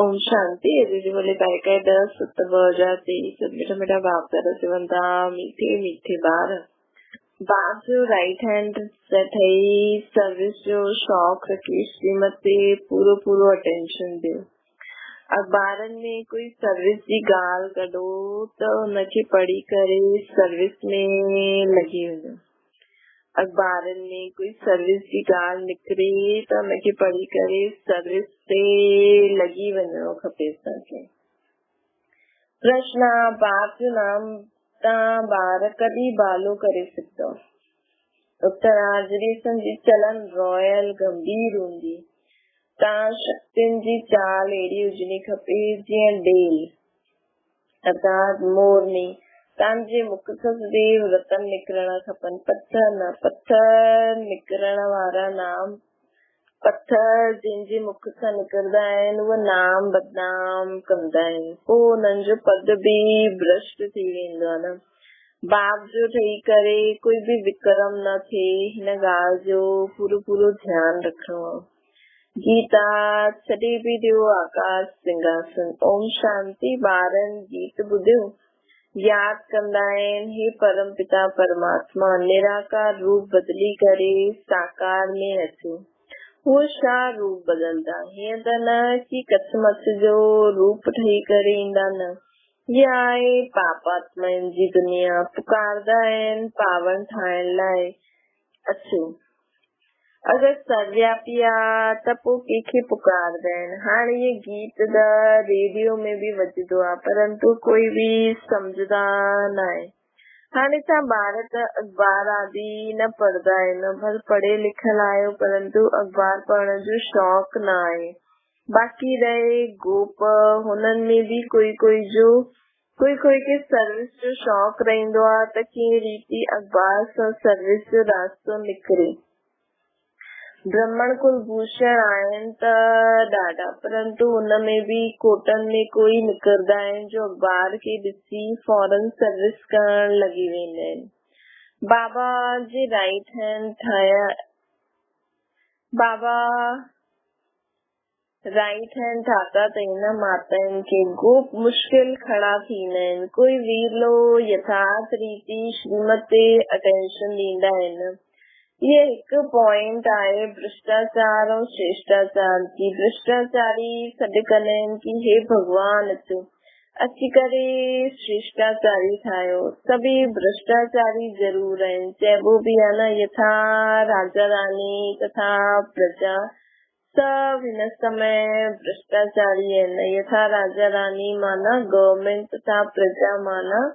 اوم شانتي. اڄ جي مرلي تاريخ آهي 10 ست 2023. مٺا مٺا باپ دادا چون ٿا، ميٺي ميٺي ٻار، باپ جو رائيٽ هينڊ ٺهي سروس جو شوق رکي شريمت تي پورو پورو اٽينشن ڏيو. اخبارن ۾ ڪوئي سروس جي ڳالهه ڪڍو ته ان کي پڙهي ڪري سروس ۾ لڳي وڃو. اخبارن ۾ ڪوئي سروس جي ڳالهه نڪري ته ان کي پڙهي ڪري سروس تي لڳي وڃڻو کپي اسان کي. پرشن، باپ جو نام تان ٻار ڪڏهن ڀالو ڪري سگهندو؟ اتر، جڏهن اسان جي چلن رائل گنڀير هوندي، تان شڪتين جي چال اهڙي هجڻي کپي جيئن ڊيل ارٿات مورني، تان جي مک سان سديو رتن نڪرڻ کپن، پٿر نه. پٿر نڪرڻ وارا نام، پٿر جنهن جي مک سان نڪرندا آهن، اهي نام بدنام ڪندا آهن، پوء انهن جو پد به ڀرشٽ ٿي ويندو آهي نه. باپ جو ٺهي ڪري ڪوئي به وڪرم نه ٿئي، هن ڳالهه جو پورو پورو ڌيان رکڻو آهي. گيتا ڇڏي به ڏيو آڪاش سنگهاسن. اوم شانتي. ٻارن گيت ٻڌيو ياد ڪندا آهن، هي پرم پتا پرماتما نراڪار روپ بدلي ڪري ساڪار ۾ اچو. هو ڇا روپ بدلدا؟ هيئن ته نه ڪي ڪڇ مڇ جو روپ ٺهي ڪري ايندا نه. هي آهي پاپ آتمائن جي دنيا. پڪاردا آهن پاون ٺاهڻ لاء اچو. اگر سروياپي آ ته پوء ڪنهن کي پڪاردا آهن. هاڻ اهي گيت ته ريڊيو ۾ به وڄندو آ پرنتو ڪوئي به سمجهندا ناهي. هاڻي ڇا ٻار ته اخبار آدي نه پڙهندا آهن. ڀل پڙهيل لکيل آهيو پرنتو اخبار پڙهڻ جو شوق نه آهي. باقي رهي گوپ هنن ۾ به ڪوئي ڪوئي جو ڪوئي ڪوئي کي سروس جو شوق رهندو آ ته ڪنهن ريتي اخبار سان سروس جو راستو نڪري. برهمڻ ڪل ڀوشڻ آهن ته ڏاڍا، پرنتو ان ۾ به ڪوٽن ۾ ڪوئي نڪرندا آهن جو اخبار کي ڏسي فورن سروس ڪرڻ لڳي ويندا آهن. بابا جي رائيٽ هينڊ ٺاهيا بابا رائيٽ هينڊ ٺاتا ته هن ماتائن کي گوپ مشڪل کڙا ٿيندا آهن. ڪوئي ويرلو يٿارٿ ريتي شريمت تي اٽينشن ڏيندا آهن. هيء هڪ پوائنٽ آهي ڀرشٽاچار ۽ شريشٽاچار جي. ڀرشٽاچاري سڏ ڪندا آهن ڪي هي ڀڳوان اچو اچي ڪري شريشٽاچاري ٺاهيو. سڀئي ڀرشٽاچاري ضرور آهن. چئبو به آهي نه يٿا راجا راني تٿا پرجا. سڀ هن سمي ڀرشٽاچاري آهن. يٿا راجا راني معنيٰ گورنمينٽ تٿا پرجا معنيٰ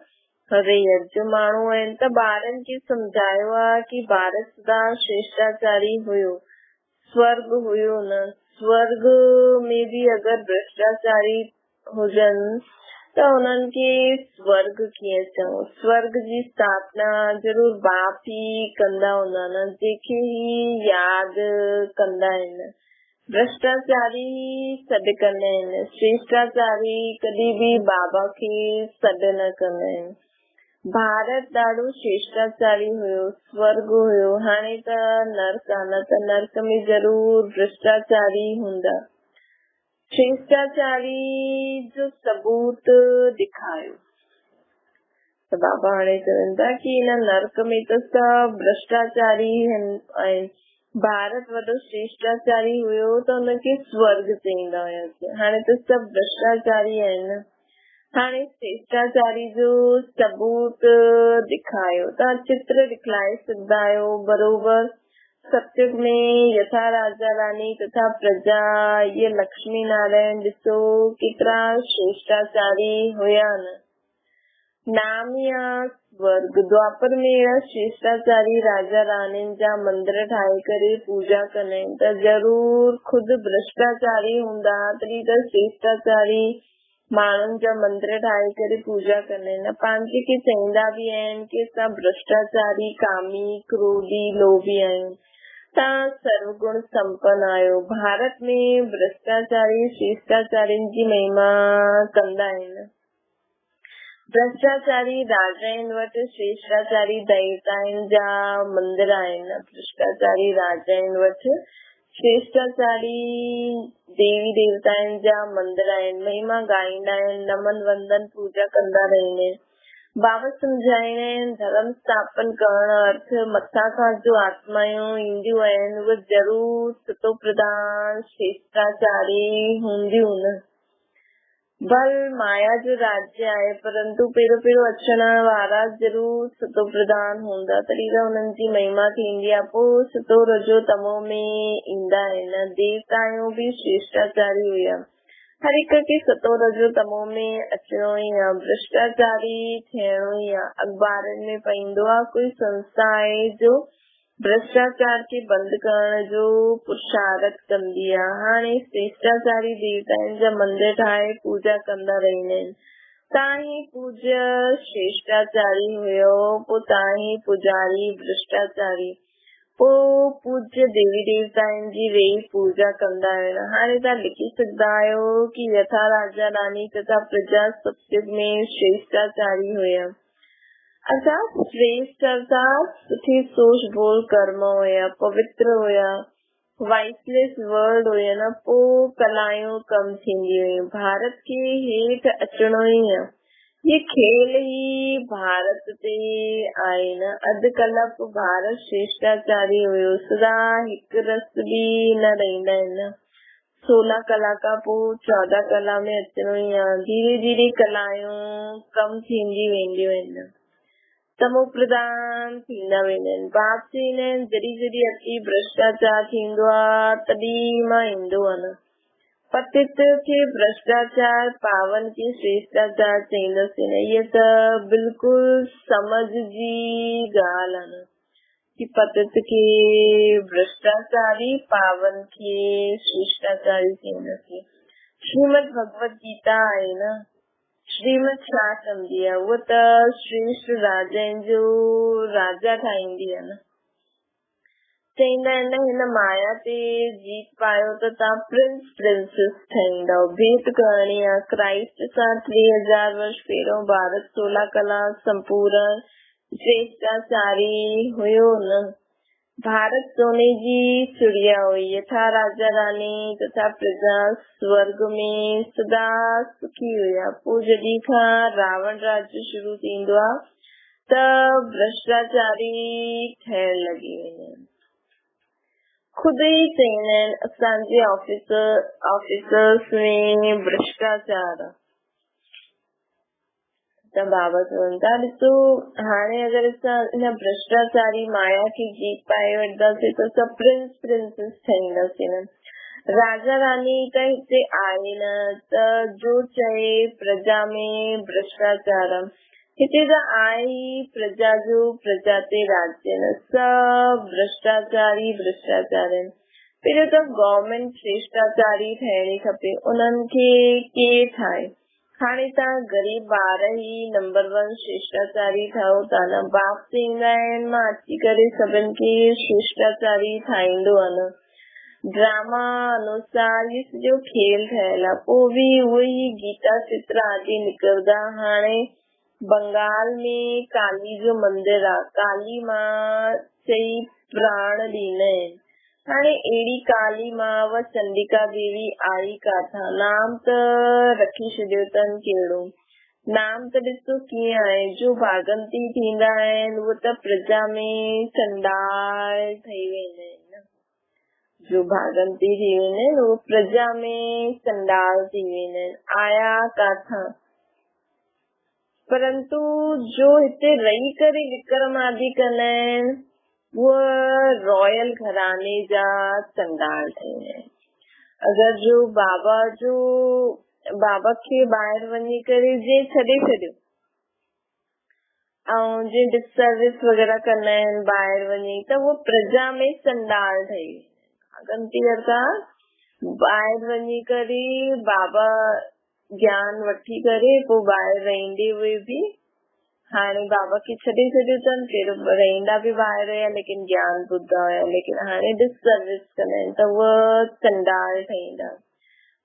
رعيت جو ماڻهو آهن ته ٻارن کي سمجهايو آ ڪي ڀارت سدا شريشٽاچاري هيو، سورڳ هيو نه. سورڳ ۾ به اگر ڀرشٽاچاري هجن ته انهن کي سورڳ ڪيئن چئون؟ سورڳ جي اسٿاپنا ضرور باپ ئي ڪندا هوندا نه، جنهن کي هي ياد ڪندا آهن. ڀرشٽاچاري ئي سڏ ڪندا آهن. شريشٽاچاري ڪڏهن به بابا کي سڏ نه ڪندا آهن. ڀارت ڏاڍو شريشٽاچاري هيو، سورڳ هيو، هاڻي ته نرڪ آ نه ته نرڪ ۾ ضرور ڀرشٽاچاري هوندا. ڀرشٽاچاري جو ثبوت ڏيکاريو ته بابا هاڻي چون ٿا ڪي هن نرڪ ۾ ته سڀ ڀرشٽاچاري آهن. ڀارت وڏو ڀرشٽاچاري هيو ته ان کي سورڳ چئيندا هياسين. هاڻي ته سڀ ڀرشٽاچاري آهن نه. هاڻي ڀرشٽاچاري جو ثبوت ڏيکاريو. توهان چتر ڏيکلائي سگهندا آهيو بروبر ستيگ ۾ يٿا راجا راني تٿا پرجا، اهي لڪشمي نارائڻ ڏسو ڪيترا شريشٽاچاري هيا نه. نام يا سورڳ. دوآپر ۾ اهڙا شريشٽاچاري راجا رانين جا مندر ٺاهي ڪري پوڄا ڪندا آهن ته ضرور خود ڀرشٽاچاري هوندا تڏهن ته شريشٽاچاري ماڻهن جا مندر ٺاهي ڪري پوڄا ڪندا آهن ۽ پنهنجي کي چئيندا به آهن ڪي اسان ڀرشٽاچاري، ڪامي، ڪروڌي، لوڀي آهيون. توهان سروگڻ سمپن آهيو. ڀارت ۾ ڀرشٽاچاري شريشٽاچارين جي مهما ڪندا آهن. ڀرشٽاچاري راجائن وٽ شريشٽاچاري ديوتائن جا مندر آهن. ڀرشٽاچاري راجائن وٽ श्रेष्ठाचारी देवी देवताउनि जा मंदिर आहिनि, महिमा ॻाईंदा आहिनि, नमन वंदन पूजा कंदा रहंदा आहिनि। बाबा सम्झाईंदा आहिनि, धर्म स्थापन करण अर्थ मथां खां जो आत्मायूं ईंदियूं आहिनि उहे ज़रूरु सतो प्रधान श्रेष्ठाचारी हूंदियूं न। भल माया जो राज्य आहे, परंतु पहिरियों पहिरियों अचण वारा ज़रूरु सतो प्रधान हूंदा, तॾहिं त हुननि जी महिमा थींदी आहे। पोइ सतो रजो तमो में ईंदा आहिनि। देवतायूं बि श्रेष्ठाचारी हुया। हर हिक खे सतो रजो तमो में अचिणो ई आहे, भ्रष्टाचारी थियणो ई आहे। अख़बारनि में पईंदो आहे, कोई संस्था आहे जो भ्रष्टाचार खे बंदि करण जो पुरुषार्थ कंदी आहे। हाणे श्रेष्ठाचारी देवताउनि जा मंदिर ठाहे पूजा कंदा रहंदा आहिनि। तव्हां ई पूज्य श्रेष्ठाचारी हुयो, पोइ तव्हां ई पुजारी भ्रष्टाचारी, पोइ पूज्य देवी देवताउनि जी वेही पूजा कंदा आहिनि। हाणे तव्हां लिखी सघंदा आहियो की यथा राजा रानी तथा प्रजा सतयुग में श्रेष्ठाचारी हुया। अर्थात श्रेष्ठ अर्थात सुठी सोच बोल कर्म हुया, पवित्र हुया, वाइसलेस वर्ल्ड हुया न, पोइ कलायूं कम थींदी हुयूं। भारत खे हेठि अचिणो ई आहे। हे खेल ई भारत ते आहे न। अधु कलप भारत श्रेष्ठाचारी हुयो, सदा हिकु रस बि न रहंदा आहिनि। 16 कला खां पोइ 14 कला में अचिणो ई आहे। धीरे धीरे कलायूं कम थींदी वेंदियूं आहिनि, तमो प्रधान थींदा वेंदा आहिनि। बाप चईंदा आहिनि, जॾहिं जॾहिं अति भ्रष्टाचार थींदो आहे तॾहिं मां ईंदो आहे न। पतित खे भ्रष्टाचार, पावन खे श्रेष्ठाचार चईंदसि न। इहा त बिल्कुलु समझ जी ॻाल्हि आहे न की पतित खे भ्रष्टाचारी, पावन खे श्रेष्ठाचारी चईंदसि। श्रीमद भगवत गीता आहे न, श्रीमद छा कंदी आहे? उहा त श्रेष्ठ राजाउनि जो राजा ठाहींदी आहे न। चईंदा आहिनि न, हिन माया ते जीत पायो त तव्हां प्रिंस प्रिंसेस ठहींदव। भेंट करणी आहे क्राइस्ट सां। 3000 वर्ष पहिरियों भारत 16 कला संपूर्ण श्रेष्ठाचारी हुयो न। भारत सोने जी चिड़िया हुई, यथा राजा रानी तथा प्रजा स्वर्ग में सदा सुखी हुया। पोइ जॾहिं खां रावण राज्य शुरू थींदो आहे त भ्रष्टाचारी ठहण लॻी वेंदा आहिनि। ख़ुदि ई चईंदा आहिनि, असांजे ऑफिसर्स में भ्रष्टाचार आहे। त बाबा चवनि था, ॾिसो हाणे अगरि असां हिन भ्रष्टाचारी माया खे जीत पाए वठंदासीं त असां प्रिंस प्रिंसेस ठहींदासीं न। राजा रानी त हिते आहे न, त जो चए प्रजा में भ्रष्टाचार आहे। हिते त आहे ई प्रजा जो प्रजा ते राज्य न, सभु भ्रष्टाचारी भ्रष्टाचार आहिनि। पहिरियों त गवर्नमेंट श्रेष्ठाचारी ठहणी खपे, उन्हनि खे केरु ठाहे? हाणे तव्हां ग़रीब ॿार ई नंबर 1 श्रेष्ठाचारी ठाहो था न। बाप चईंदा आहिनि, मां अची करे सभिनि खे श्रेष्ठाचारी ठाहींदो आहे न। ड्रामा अनुसार इहो सॼो खेल ठहियलु आहे। पोइ बि उहो ई गीता चित्र आदि निकिरंदा। हाणे बंगाल में काली जो मंदिर आहे, काली मां चई प्राण ॾींदा आहिनि। हाणे अहिड़ी काली मां व चंडिका देवी आई काथां? नाम त रखी छॾियो अथनि कहिड़ो नाम त ॾिसो कीअं आहे। जो भागंती थींदा आहिनि उहे त प्रजा में चंडाल ठही वेंदा आहिनि न। जो भागंती थी वेंदा आहिनि उहे प्रजा में चंडाल थी वेंदा आहिनि। आया काथां? परंतु जो हिते रही करे विक्रम आदि कंदा आहिनि उहे रॉयल घराने जा चंडाल ठहींदा आहिनि। अगरि जो बाबा खे ॿाहिरि वञी करे जे छॾे छॾियो ऐं जे डिसर्विस वग़ैरह कंदा आहिनि ॿाहिरि वञी त उहो प्रजा में चंडाल ठही वेंदा आहिनि। गलती अर्थात ॿाहिरि वञी करे बाबा ज्ञान वठी करे पोइ ॿाहिरि रहंदे हुए बि हाणे बाबा खे छॾे छॾियो अथनि, पहिरियों रहंदा बि ॿाहिरि हुया लेकिन ज्ञान ॿुधा हुया, लेकिन हाणे डिसर्विस कंदा आहिनि त उहा चंडाल ठहींदा।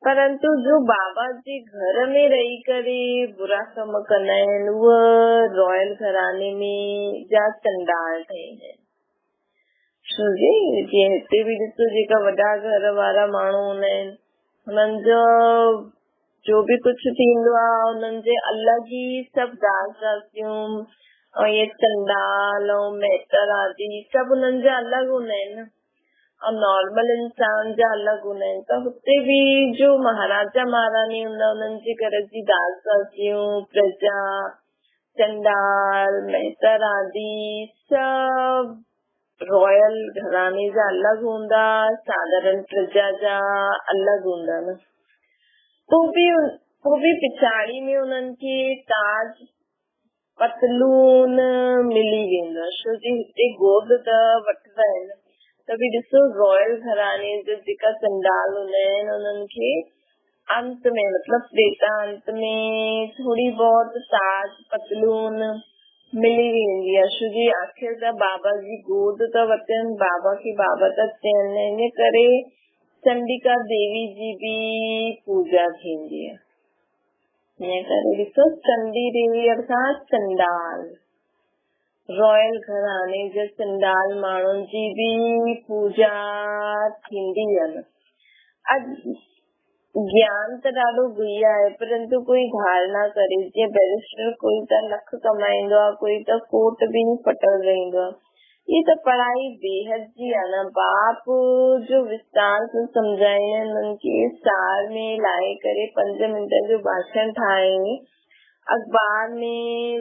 परंतु जो बाबा जे घर में रही करे बुरा कम कंदा आहिनि उहा रॉयल घराने में जा चंडाल ठहींदा आहिनि। ڇو جي جيئن هتي به ڏسو جيڪا وڏا گهر وارا ماڻهو هوندا آهن هنن جو جو به ڪجهه ٿيندو آهي انهن جي الڳ ئي سڀ داس داسيون ۽ اهي چنڊال ۽ مهتر آدي سڀ انهن جا الڳ هوندا آهن ۽ نارمل انسان جا الڳ هوندا آهن ته هتي به جو مهاراجا مهاراڻي هوندا انهن جي گهر جي داس داسيون پرجا چنڊال مهتر آدي سڀ رائل گهراڻي جا الڳ هوندا، ساڌارڻ پرجا جا الڳ هوندا نه. پوء به پوء به پڇاڙي ۾ انهن کي تاج پتلون ملي ويندو آهي ڇو جي هتي گود ته وٺندا آهن ته به ڏسو رائل گهراڻي جا جيڪا چنڊال هوندا آهن انهن کي انت ۾ مطلب تريتا انت ۾ ٿوري بهت تاج پتلون ملي ويندي آ ڇو جي آخر ته بابا جي گود ته وتين بابا کي بابا ته چين ان ڪري چنڊيڪا ديوي جي به پوڄا ٿيندي آ ان ڪري ڏسو چنڊي ديوي ارٿات چنڊال رائل گهراڻي جي چنڊال ماڻهن جي به پوڄا ٿيندي آ نه اڄ گيان ته ڏاڍو گهي آهي پرنتو ڪوئي ڌارڻا ڪري جيئن بئريسٽر ڪوئي ته لک ڪمائيندو آهي ڪوئي ته ڪوٽ به ڦٽل رهندو آهي هي ته پڙهائي بيحد جي آهي نه باپ جو وستار سان سمجهائين انهن کي سار ۾ لاهي ڪري پنج منٽن جو ڀاشڻ ٺاهي اخبار ۾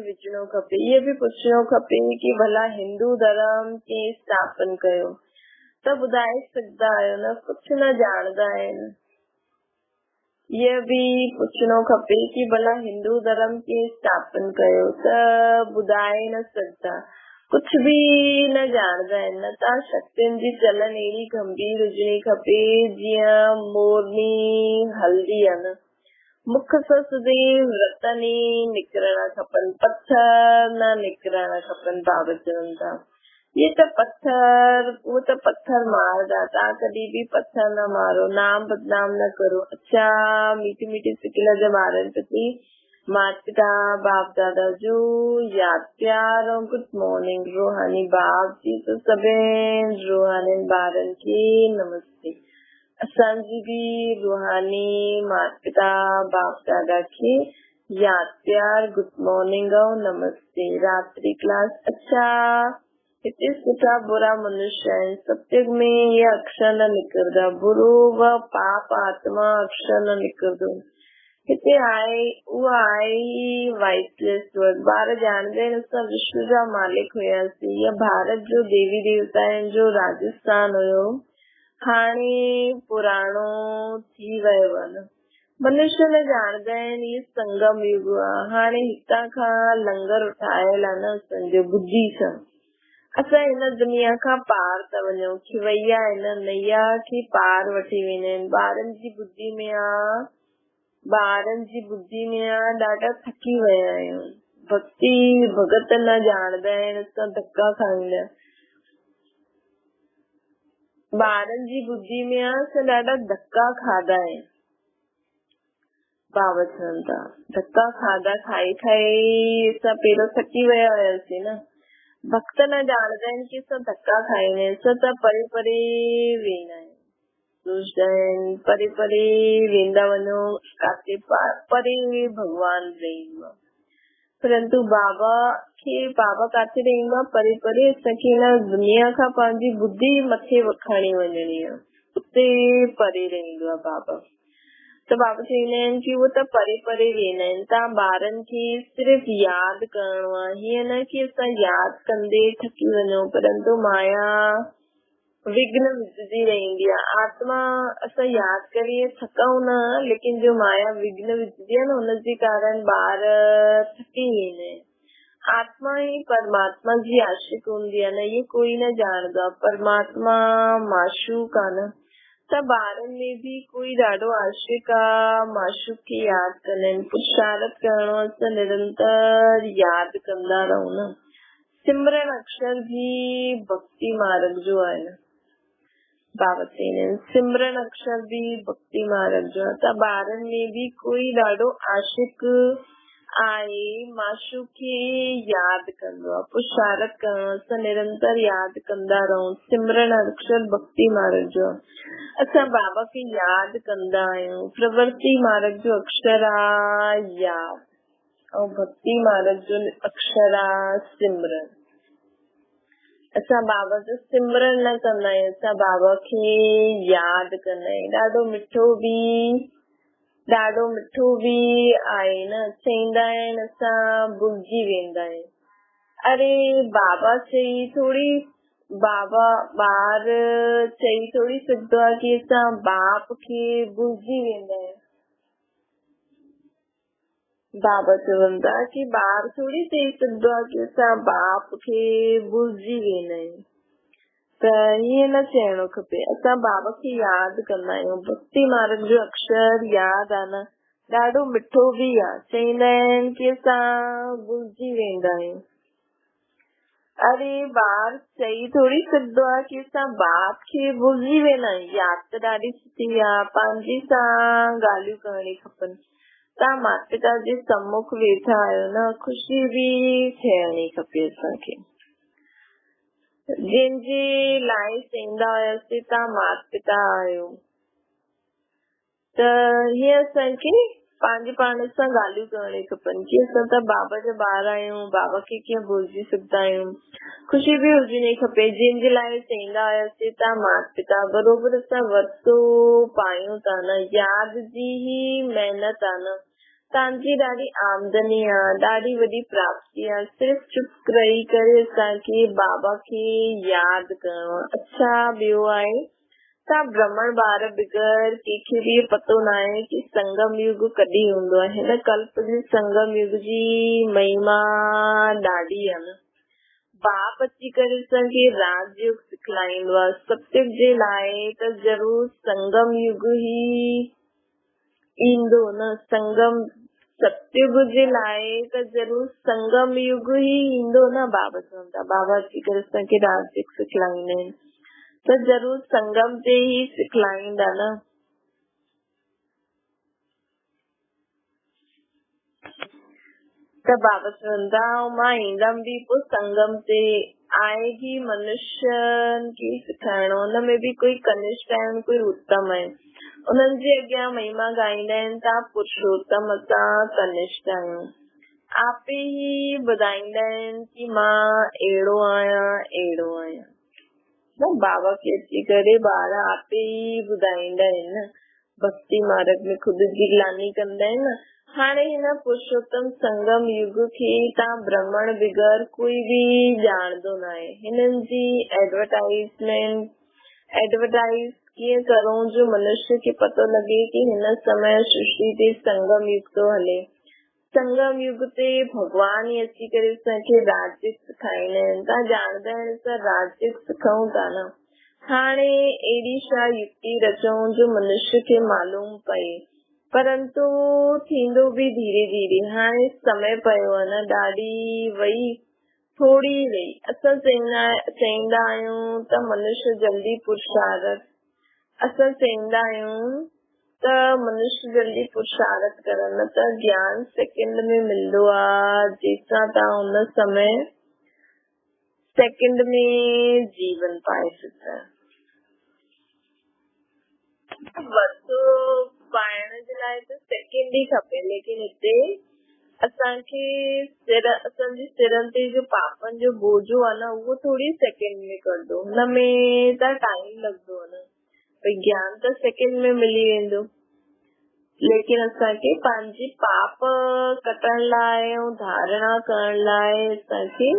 وجهڻو کپي. اهو به پڇڻو کپي ڪي ڀلا هندو ڌرم ڪنهن اسٿاپن ڪيو؟ ته ٻڌائي سگهندا آهيو نه؟ ڪجهه نه ڄاڻندا آهن. اهو به پڇڻو کپي ڪي ڀلا هندو ڌرم ڪنهن اسٿاپن ڪيو؟ ته ٻڌائي نه سگهندا. ڪجهه به نه ڄاڻندا آهن. نه ته شڪتين جي چلن اهڙي گنڀير هجڻي کپي جيئن مورني هلندي آهي نه. مک سان سديو رتن ئي نڪرڻا کپن، پٿر نه نڪرڻا کپن. بابا چون ٿا، هي ته پٿر، هو ته پٿر ماردا، تان ڪڏهن به پٿر نه مارو، نام بدنام نه ڪرو. اڇا، ميٺي ميٺي سڪل جي ٻارن پرتي مات پتا باپ دادا جو ياد پيار ۽ گڊ مارننگ. روحاني باپ جي ته سڀين روحانين ٻارن کي نمستي. اسان جي به روحاني مات پتا باپ دادا کي ياد پيار گڊ مارننگ ۽ نمستي. راتري ڪلاس اڇا هتي سٺا برا منشي آهن ستيگ ۾ اهي اڪشر نه نڪرندا برو و پاپ آتما اڪشر نه نڪرندو هتي آهي اها آهي ئي وائسليس ورڊ ٻار ڄاڻندا آهن اسان وشو جا مالڪ هياسين يا ڀارت جو ديوي ديوتائن جو راجسٿان هيو هاڻي پراڻو ٿي ويو آ نه. منشي نه ڄاڻندا آهن هي سنگم يگ آ. هاڻي هتان کان لنگر اٺايل آ نه اسان جو ٻڌي سان. اسان هن دنيا کان پار ٿا وڃون. کيويا هن نيا کي پار وٺي ويندا آهن. ٻارن جي ٻڌي ۾ آ ٻارن جي ٻڌي ۾ آ ڏاڍا ٿڪي ويا آهيون. ڀڳتي ڀڳت نه ڄاڻندا آهن اسان ڌڪا کائيندا. ٻارن جي ٻڌي ۾ آ اسان ڏاڍا ڌڪا کاڌا آهن. بابا چون ٿا ڌڪا کاڌا کائي کائي اسان پهريون ٿڪي ويا هياسين نه. ڀڳت نه ڄاڻندا آهن ڪي اسان ڌڪا کائيندا آهيون اسان ته پري پري ويندا آهيون. سوچدا آهن پري پري ويندا وڃو ڪاٿي پري ڀڳوان رهندو آهي. پرنتو بابا کي بابا ڪاٿي رهندو آهي پري پري اسان کي هن دنيا کان پنهنجي ٻڌي مٿي کڻي وڃڻي آهي اتي پري رهندو آهي بابا ته بابا چوندا آهن ڪي اهو ته پري پري ويندا آهن تان ٻارن کي صرف ياد ڪرڻو آهي هيئن نه ڪي اسان ياد ڪندي ٿڪي وڃون پرنتو مايا وگهن وجهندي رهندي آهي. آتما اسان ياد ڪري ٿڪون نه ليڪن جو مايا وگهن وجهندي آهي نه ان جي ڪارڻ ٻار ٿڪي ويندا آهن. آتما ئي پرماتما جي عاشق هوندي آهي نه اهو ڪوئي نه ڄاڻندو آهي. پرماتما معشوق آهي نه ته ٻارن ۾ به ڪوئي ڏاڍو عاشق آهي معشوق کي ياد ڪندا آهن. پرشارٿ ڪرڻو اسان نرنتر ياد ڪندا رهون نه. سمرن اڪشر به ڀڳتي مارڳ جو آهي نه. بابا چئيندا آهن سمرن اڪشر به ڀڳتي مارڳ جو آهي ته ٻارن ۾ به ڪوئي ڏاڍو عاشق آهي معشوق کي ياد ڪندو آهي. پرشارٿ ڪرڻو آهي. اسان نرنتر ياد ڪندا رهون. سمرن اڪشر ڀڳتي مارگ جو آهي. اسان بابا کي ياد ڪندا آهيون. پرورتي مارگ جو اڪشر آهي ياد ۽ ڀڳتي مارگ جو اڪشر آهي سمرن. اسان بابا جو سمرن نه ڪندا آهيون، اسان بابا کي ياد ڪندا آهيون. ڏاڍو مٺو به ڏاڍو مٺو به آهي نه. چئيندا آهن اسان ڀلجي ويندا آهيون. اري بابا چئي ٿوري بابا ٻار چئي ٿوري سگهندو آهي ڪي اسان باپ کي ڀلجي ويندا آهيون. بابا چوندا ڪي ٻار ٿوري چئي سگهندو آهي ڪي اسان باپ کي ڀلجي ويندا آهيون. ته ائين نه چئڻو کپي. اسان بابا کي ياد ڪندا آهيون. ڀڳتي مارگ جو اڪشر ياد آ نه ڏاڍو مٺو به آ. چئيندا آهن ڪي اسان ڀلجي ويندا آهيون. اري ٻار چئي ٿوري سگهندو آ ڪي اسان باپ کي ڀلجي ويندا آهيون. ياد ته ڏاڍي سٺي آ. پنهنجي سان ڳالهيون ڪرڻي کپن. توهان مات پتا جي سمک ويٺا آهيو نه خوشي به ٿيڻي کپي اسان کي. جنهن جي لاء چئيندا هياسين توهان مات پتا آهيو ته هيئن اسان کي پنهنجي پاڻ سان ڳالهيون ڪرڻ کپن ڪي اسان ته بابا جا ٻار آهيون بابا کي ڪيئن ڀلجي سگهندا آهيون خوشي به هجڻي کپي جنهن جي لاء چئيندا هياسين توهان مات پتا بروبر اسان ورثو پايون ٿا نه ياد جي هي محنت آ نه توهان جي ڏاڍي آمدني آ، ڏاڍي وڏي پراپتي آ، صرف چپ رهي ڪري اسان کي بابا کي ياد ڪرڻو آ. اڇا ٻيو آهي توهان برهمڻ ٻار بغير ڪنهن کي به پتو ناهي ڪي سنگم يگ ڪڏهن هوندو آ. هن ڪلپ جي سنگم يگ جي مهما ڏاڍي آ نه. باپ اچي ڪري اسان کي راج يگ سکلائيندو آ. ستيگ جي لاء ته ضرور سنگم يگ ئي ايندو نه سنگم ستيگ جي لاء ته ضرور سنگم يگ ئي ايندو نه بابا چون ٿا بابا اچي ڪري اسان کي راج يگ سکلائيندا آهن ته ضرور سنگم تي ئي سکلائيندا نه. ته بابا چون ٿا مان ايندم به پوء سنگم تي آهي به منشين کي سکائڻو ان ۾ به ڪوئي ڪنشٽ آهن ڪوئي اتم آهن. انهن جي اڳيان مهما ڳائيندا آهن ته پرشوتم اسان ڪنشٽ آهيون. آپي ئي ٻڌائيندا آهن ڪي مان اهڙو آهيان اهڙو آهيان. نه بابا کي اچي ڪري ٻار آپي ئي ٻڌائيندا آهن نه. ڀڳتي مارگ ۾ خود جي گلاني ڪندا آهن نه. هاڻي هن پرشوتم سنگم يگ کي تان برهمڻ بغير ڪوئي به ڄاڻندو ناهي. هنن جي ايڊورٽائيزمينٽ ايڊورٽائيز ڪيئن ڪرون جو منشي کي پتو لڳي ڪي هن سمي سرشٽي تي سنگم يگ ٿو هلي. سنگم يگ تي ڀڳوان ئي اچي ڪري اسان کي راجيگ سکائيندا آهن. توهان ڄاڻندا آهن اسان راجيگ سکون ٿا نه. هاڻي اهڙي ڇا يڪتي رچون جو منشي کي معلوم پئي. پرنتو ٿيندو به ڌيري ڌيري. هاڻي سمي پيو آهي نه ڏاڍي وئي ٿوري وئي. اسان چئيندا آهيون ته منش جلدي پرشارٿ اسان چئيندا آهيون ته منش جلدي پرشارٿ ڪرن نه ته گيان سيڪنڊ ۾ ملندو آ جيسان تان ان سمي سيڪنڊ ۾ جيون پائي سگهندا. ورثو پائڻ جي لاء ته سيڪنڊ ئي کپي ليڪن هتي اسان کي سر اسان جي سرن تي جو پاپن جو بوجو آهي نه اهو ٿوري سيڪنڊ ۾ ڪڍندو هن ۾ ته ٽائيم لڳندو آهي نه ڀئي گيان ته سيڪنڊ ۾ ملي ويندو ليڪن اسان کي پنهنجي پاپ ڪٽڻ لاء ۽ ڌارڻا ڪرڻ لاء اسان کي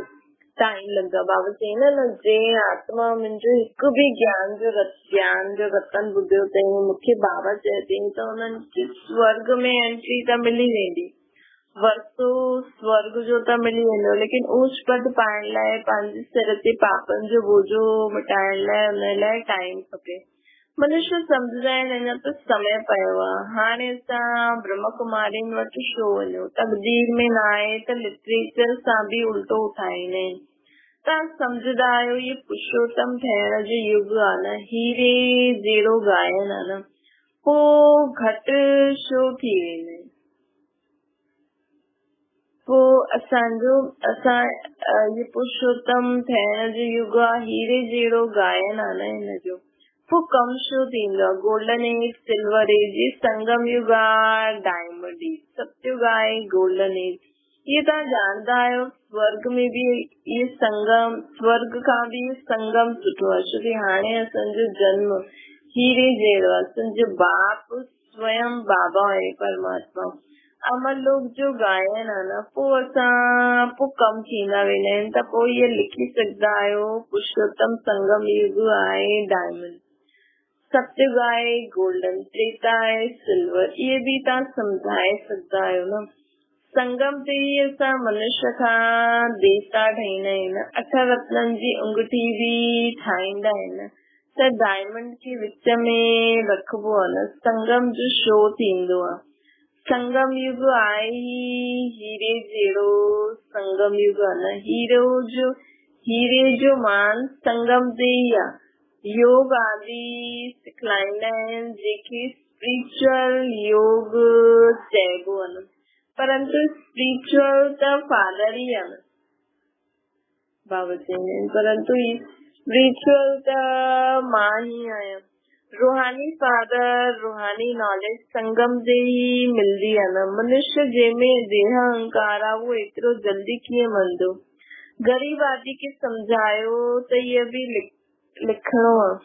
ٽائيم لڳندو آهي. بابا چيائين نه نه جنهن آتما منهنجو هڪ به گيان جو گيان جو رتن ٻڌيو تنهن مون کي بابا چيو اٿئي ته انهن کي سورڳ ۾ انٽري ته ملي ويندي ورثو سورڳ جو ته ملي ويندو ليڪن اوچ پد پائڻ لاء پنهنجي سر تي پاپن جو بوجو مٽائڻ لاء ان لاء ٽائيم کپي. منشي سمجهندا آهن اڃا ته سمي پيو آهي، هاڻي اسان برهما ڪمارين وٽ ڇو وڃون، تقدير ۾ ناهي ته لٽريچر سان به الٽو اٿائيندا آهن. توهان سمجهندا آهيو هي پرشوتم ٺهڻ جو يگ آ نه، هيري جهڙو گائن آ نه، پوء گهٽ ڇو ٿي ويندا آهن. پوء اسان جو اسان اهي پرشوتم ٿيڻ جو يگ آ، هيري جهڙو گائن آ نه هن جو. پوء ڪم شو ٿيندو آ، گولڊن ايج، سلور ايج، هي سنگم يگ آ، ڊائمنڊ ايج، ستيگ آهي گولڊن ايج. اهي توهان ڄاڻندا آهيو سورگ ۾ به اهي سنگم، سورگ کان به سنگم سٺو آ، ڇو ڪي هاڻي اسان جو جنم هيري جهڙو آ، اسان جو باپ سويم بابا آهي پرماتما امر لوڪ جو گائن آ نه پو اسان پو ڪم ٿيندا ويندا آهن ته پو هي لکي سگهندا آهيو پرشوتم سنگم يگ آهي ڊائمنڊ ستيگ آهي گولڊن تريتا آهي سلور اهي به توهان سمجهائي سگهندا آهيو نه سنگم تي ئي اسان منش کان ديوتا ٺهيندا آهن اٺ رتنن جي انگٺي به ٺاهيندا آهن ته ڊائمنڊ کي وچ ۾ رکبو آ نه سنگم جو شو ٿيندو آ. سنگم يگ آهي ئي هيري جهڙو سنگم يگ آ نه هيرو جو هيري جو مان سنگم تي ئي آ. يوگ آدي سکلائيندا آهن جنهن کي اسپريچوئل يوگ چئبو آ نه پرنتو اسپريچوئل ته فادر ئي آ نه. بابا چوندا آهن پرنتو هي اسپريچوئل ته مان ئي آهيان. روحاني فادر، روحاني ناليج سنگم تي ئي ملندي آهي نه. منشيه جنهن ۾ ديهه اهنڪار آهي اهو ايترو جلدي ڪيئن مڃندو. غريب آدي کي سمجهايو ته هيء به لکڻو آهي.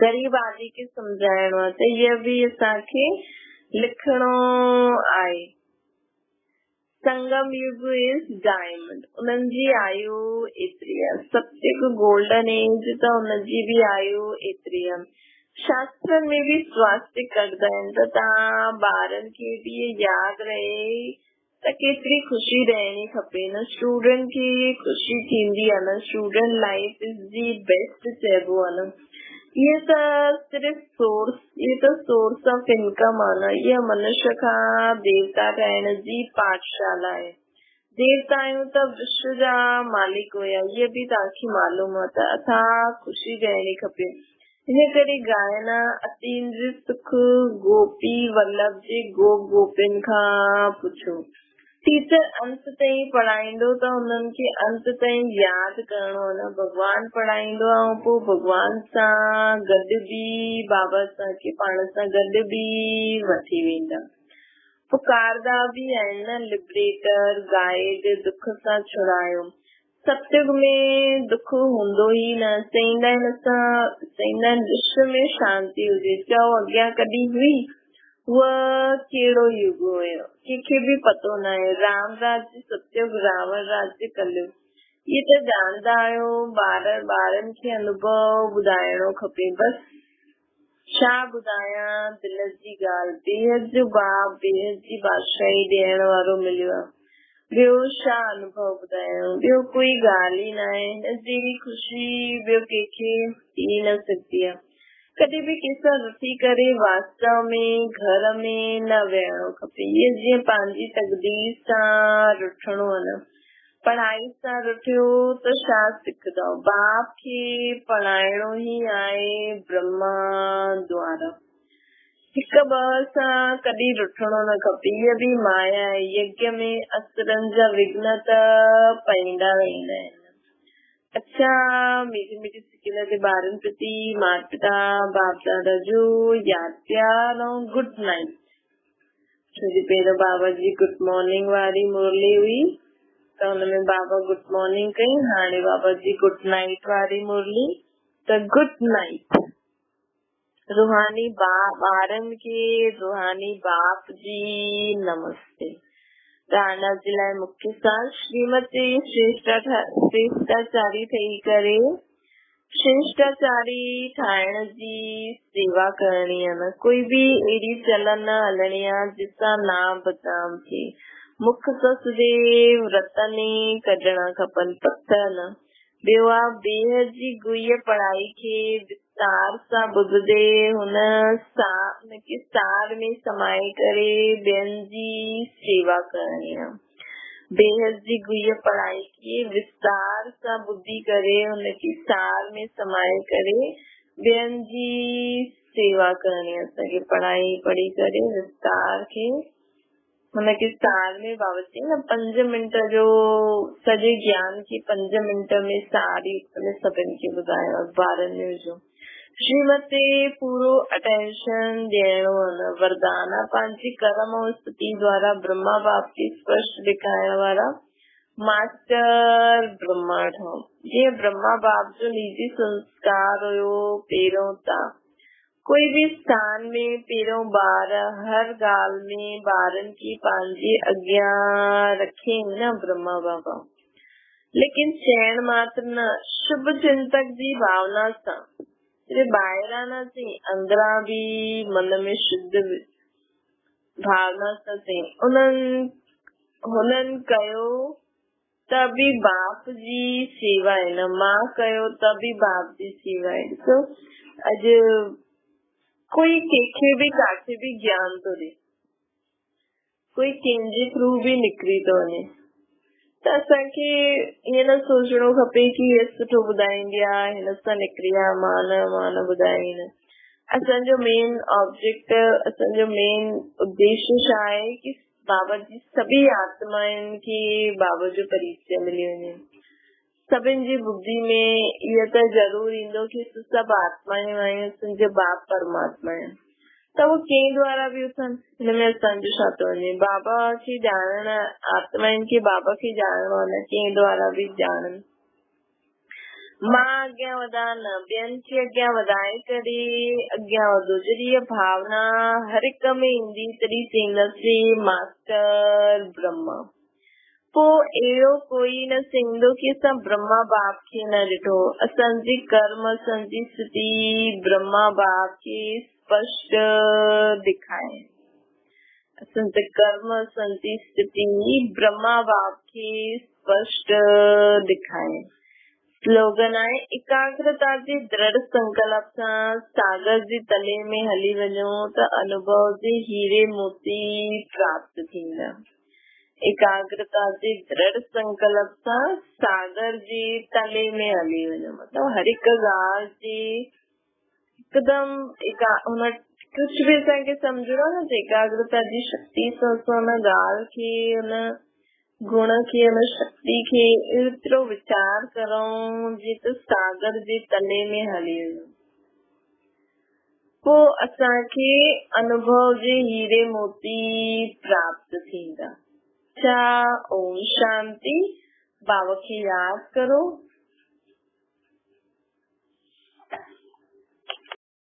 غريب آدي کي سمجهائڻو آهي ته هيء به اسان کي لکڻو آهي. سنگم يگ از ڊائمنڊ انهن جي آيو ايتري آ ستيگ گولڊن ايج ته ان جي به آيو ايتري آ شاسترن ۾ به سواستڪ ڪڍندا آهن ته تان ٻارن کي به ياد رهي ته ڪيتري خوشي رهڻي کپي نه اسٽوڊنٽ کي خوشي ٿيندي آ نه student life is the best چئبو آ نه اهي ته صرف سورس اهي ته سورس آف انڪم آ نه اها منش کان ديوتا ٺاهڻ جي پاٺشالا آهي. ديوتا آهيون ته وشو جا مالڪ هيا اهي به توهان کي معلوم آ ته اٿاهه خوشي رهڻي کپي. ان ڪري گائنا اتيندري سک گوپي ولڀ جي گوپ گوپين کان پڇو. ٽيچر انت تائين پڙهائيندو ته انهن کي انت تائين ياد ڪرڻو آهي نه ڀڳوان پڙهائيندو آهي ۽ پوء ڀڳوان سان گڏ به بابا اسان کي پاڻ سان گڏ به وٺي ويندا پڪاردا به آهن نه لبريٽر گائيڊ دک سان ڇڙايو ستيگ ۾ دک هوندو ئي نه چئيندا آهن اسان چئيندا آهن وشو ۾ شانتي هجي چئو اڳيان ڪڏهن هئي هو ڪهڙو يگ هيو، ڪنهن کي به پتو ناهي. رام راڄ ستيگ، راوڻ راڄ ڪليگ. اهي ته ڄاڻندا آهيو، ٻار ٻارن کي انوڀو ٻڌائڻو کپي. بس ڇا ٻڌايان دل جي ڳالهه. بيحد جو باپ، بيحد جي بادشاهي ڏيڻ وارو مليو آهي. ٻيو ڇا انوڀو ٻڌايان، ٻيو ڪوئي ڳالهه ئي ناهي. هن جهڙي خوشي ٻيو ڪنهن کي ٿي نه سگهندي آهي. ڪڏهن به ڪنهن سان رسي ڪري واستو ۾ گهر ۾ نه ويهڻو کپي. ائين جيئن پنهنجي تقدير سان رٺڻو آ نه. پڙهائي سان رٺيو ته ڇا سکندؤ. باپ کي پڙهائڻو ئي آهي برهما دوارا. هڪ ٻه سان ڪڏهن رٺڻو نه کپي. هيء به مايا آهي. يگيا ۾ اسرن جا وگهن ته پئيندا رهندا آهن. اڇا ميٺي ميٺي سڪيل جي ٻارن پرتي مات پتا باپ دادا جو ياد پيار ۽ گڊ نائيٽ ڇو جي پهريون بابا جي گڊ مارننگ واري مرلي هئي ته ان ۾ بابا گڊ مارننگ ڪئي هاڻي بابا جي گڊ نائيٽ واري مرلي ته گڊ نائيٽ روحاني ٻارن کي روحاني باپ جي نمستي. ڌارڻا جي لاء مکيه سار شريمتي شريشٽاچاري ٺهي ڪري شريشٽاچاري ٺاهڻ جي سيوا ڪرڻي آهي نه ڪوئي به اهڙي چلن نه هلڻي آهي جس سان نام بدنام ٿئي. مک سسديو رتن ئي ڪڍڻا کپن پٿر نه. ٻيو آ بيهه جي گويء پڙهائي کي وستار سان ٻڌندي هن ان کي سار ۾ سمائي ڪري ٻين جي سيوا ڪرڻي آ. بيهه جي گويء پڙهائي کي وستار سان ٻڌي ڪري ان کي سار ۾ سمائي ڪري ٻين جي سيوا ڪرڻي آ. اسان کي پڙهائي پڙهي ڪري وستار کي هن کي سار ۾ بابا چيائين نه پنج منٽ جو سڄي گيان کي پنج منٽ ۾ ساري ۾ سڀن کي ٻڌايو اخبارن ۾ وجهو. شريمت تي پورو اٽينشن ڏيڻو آهي نه وردان آهي پنهنجي ڪرم ۽ استتي دوارا برهما باپ کي اسپشٽ ڏيکارڻ وارا ماسٽر برهما ٺهو. جيئن برهما باپ جو نجي سنسڪار هيو پهريون ته ڪوئي به اسٿان ۾ پهريون ٻار هر ڳالهه ۾ ٻارن کي پنهنجي اڳيان رکين نه برهما بابا. ليڪن چئڻ ماتر نه، شڀ چنتڪ جي ڀاونا سان، صرف ٻاهران نه چئين، اندران به من ۾ شڌ ڀاونا سان چئين. انهن هنن ڪيو ته به باپ جي سيوا آهي نه مان ڪيو ته به باپ جي سيوا آهي. ڏسو اڄ ڪوئي ڪنهن کي به ڪاٿي به گيان ٿو ڏي، ڪوئي ڪنهن جي ٿرو به نڪري ٿو وڃي ته اسان کي ائين نه سوچڻو کپي ڪي هي سٺو ٻڌائيندي آ هن سان نڪري آ مان نه مان نه ٻڌائي نه. اسان جو مين آبجيڪٽ اسان جو مين اديش ڇا آهي ڪي بابا جي سڀئي آتمائن کي بابا جو پريچيه ملي وڃي. سڀن جي ٻڌي ۾ اهو ته ضرور ايندو ڪي اسين سڀ آتمايون آهيون، اسان جو باپ پرماتما آهي. ته اهو ڪنهن دوارا به اٿن، هن ۾ اسان جو ڇا ٿو وڃي. بابا کي ڄاڻڻ، آتمائن کي بابا کي ڄاڻڻو آهي نه ڪنهن دوارا به ڄاڻن. مان اڳيان وڌان نه ٻين کي اڳيان وڌائي ڪري اڳيان وڌو. جڏهن اها ڀاونا هر هڪ ۾ ايندي تڏهن چئينداسين ماسٽر برهما. پوء اهڙو ڪوئي نه چئيندو ڪي اسان برهما باپ کي نه ڏٺو. اسان جي ڪرم اسان جي اسٿتي برهما باپ کي اسپشٽ ڏيکائي. اسان جي ڪرم اسان جي اسٿتي برهما باپ کي اسپشٽ ڏيکائي. سلوگن آهي، ايڪاگرتا جي درڙ سنڪلپ سان ساگر جي تلي ۾ هلي وڃو ته انوڀو جي هيري موتي پراپت ٿيندا. ايڪاگرتا جي درڙ سنڪلپ سان ساگر جي تلي ۾ هلي وڃو مطلب هر هڪ ڳالهه جي هڪدم هن ڪجهه به اسان کي سمجهڻو آهي نه ته ايڪاگرتا جي شڪتي سان اسان ان ڳالهه کي ان گڻ کي ان شڪتي کي ايترو ويچار ڪرون جيئن ته ساگر جي تلي ۾ هلي وڃون. پوء اسان کي انوڀو جي هيري موتي پراپت ٿيندا. اڇا اوم شانتي. بابا کي ياد ڪرو.